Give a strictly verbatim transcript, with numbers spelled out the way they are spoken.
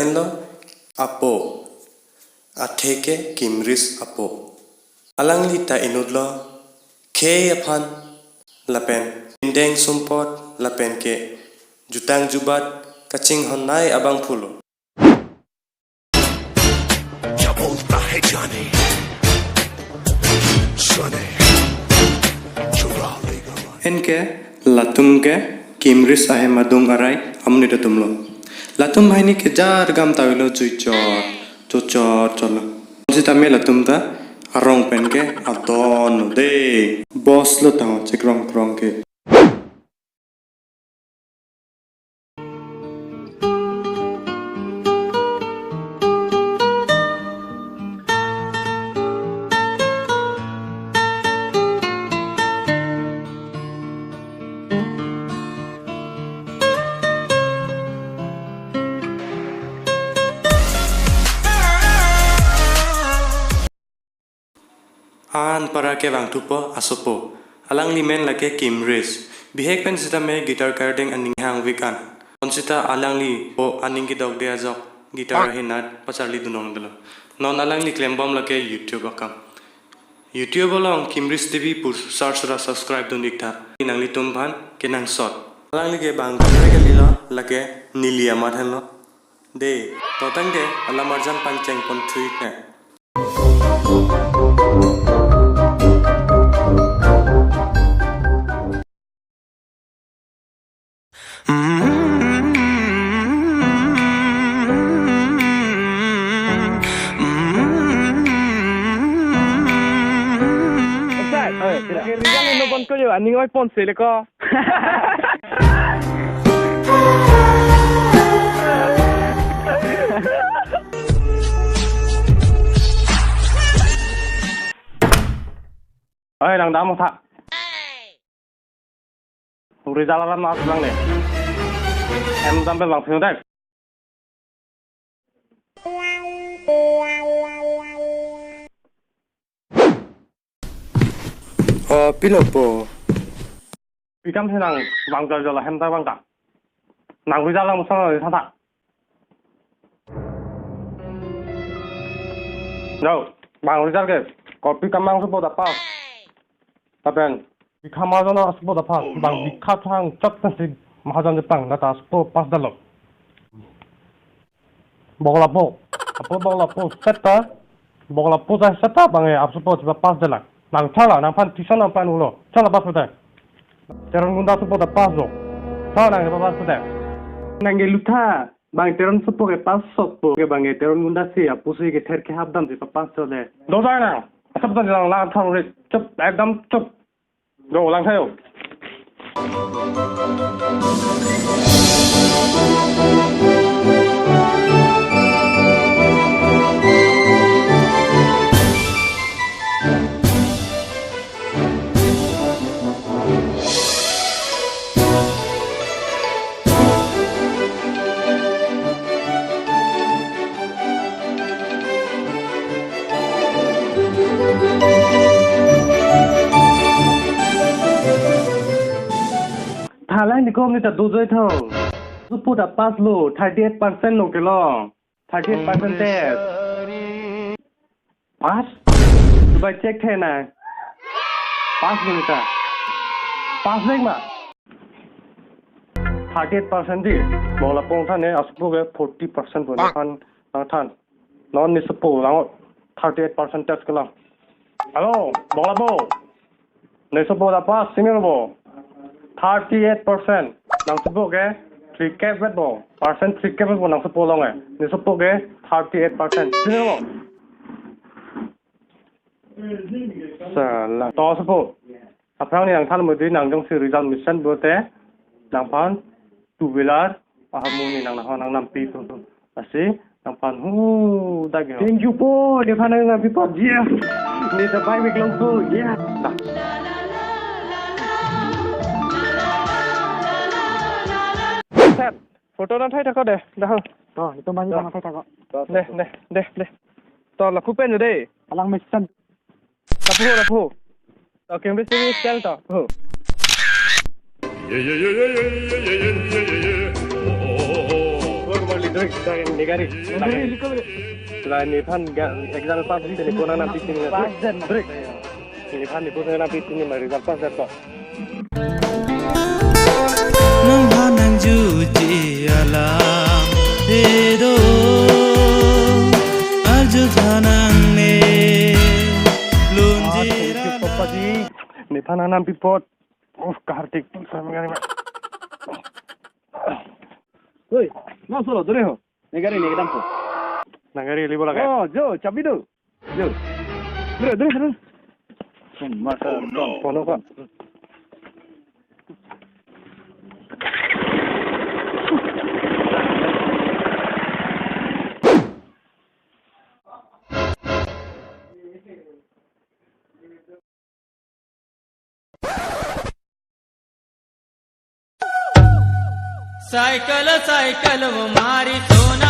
Lo apo, athe ke Kimris apo. Alangli ta inutlo khei aphan lapen indeng sumpot lapen ke jutang jubat kachinghon nai abangphulo. क्या बोलता है जाने, सुने, चुरा लेगा रानी। Anke latum ke Kimris ahem adung arai amonit atumlo. Latum hini kejar gam tawilo, chuichor, chuchor cholo. Sitame latum ta arong pen ke adon lo de. Boss lo tang chekrong krong ke. Anpara ke vangthupo asopo. Alangli men lake Kimris. Bihek pen sitame guitar kardeng aning hangvik an. Non sita alangli po aning kedokde ajok guitar ahinat pacharli dunong delo. Non alangli klembom lake YouTube akam. YouTube along Kimris T V pu search ra subscribe dun iktha. Nanglitum aphan kenangsot. Alangli ke bang kaprek kalilo, lake neli amat henlo. De, to tangte alam arjan pangcheng pon thuik na. Oi, oi, oi, oi, oi, aning oi pon se le ko. Oi, nang dam tha. Result alam mas lang le. Em dam pe bang phiyong dek. Oh, pilo po. Pi kam si nang bang jol jol ahem ta bang ta. Nang result lang musang nang tha tha. Jo, bang result ke. Kopi kam bang support ta pass. Lapen bikha mahajon support ta pass. Bang bikha thang chot ta si mahajon Jepang ta support pass dalo. Bonglapo. Apo bonglapo seta. Bonglapo ta seta bang e apsupo chiba pass dela. Nang thala nangphan tuition nangphan ulo. Thala pass pute. Teron Gunda support ta pass lo. Thala nang pass pute. Nang ke lutha. Bang Teron support ke pass sokpo ke bang e Teron Gunda si apusi ke ther ke hap dam chiba pass chole. Do jai nang. Sab dam lang lang thang re. Chup, ekdam chup. Go, lang thayo. Thalang nikom ni ta dojoi tho. Support ta pass lo, thirty eight percent lo kelo. Thirty eight percent test. Pass? Dubai check the na. Pass lo ta. Pass lek ma. Thirty eight percent di. Bonglapo than ne asopo ke forty percent bo nang than, nang than. Non ne support lang thirty eight percent test kelo. Hello, Bonglapo. Ne support ta pass simi lo bo. Thirty eight percent. Nang support ke three K vet bo. Percent three K vet bo nang support long e. Ne support ke thirty eight percent. Simi lo bo. Sala. To support. Aphrang ni nang than modi nang jongsi result mesen pute nangphan two wheeler ahamuni nang nang nang nampi tu. Lasi nangphan hu dak yo. Thank you po, nephan nang nampi po. Yes. Ne ta bai wik long po. Yes. Dah. Set. Photo nang thai thakot de. Dah. To, itu mani nang thai thakot. De, de, de, de. To, lapu pen jo de. Alang mesen. Lapu ho, lapu ho. To, Kimris T V style to. Ho. Break, break, negari. Negari, negari. Selain nephan ga-, exam pass, nephan anam pisi ni. Pass den. Break. Nephan nephan anam pisi ni, ma result pass den to. Nang hanang juji alam, he do, arju thanang ne, lunji. Ah, thank you, Papa ji. Nephan anam pi apot. Oh, kartik tu sama kali, Pak. Hoi, ma solo, dore ho. Negari, negari dampo. Negari, libo lagi. Oh, jo, chabi do. Jo. Dore, dore, dore. Masa, oh, no. Kono, Pak. Cycle, cycle, wo mari sona.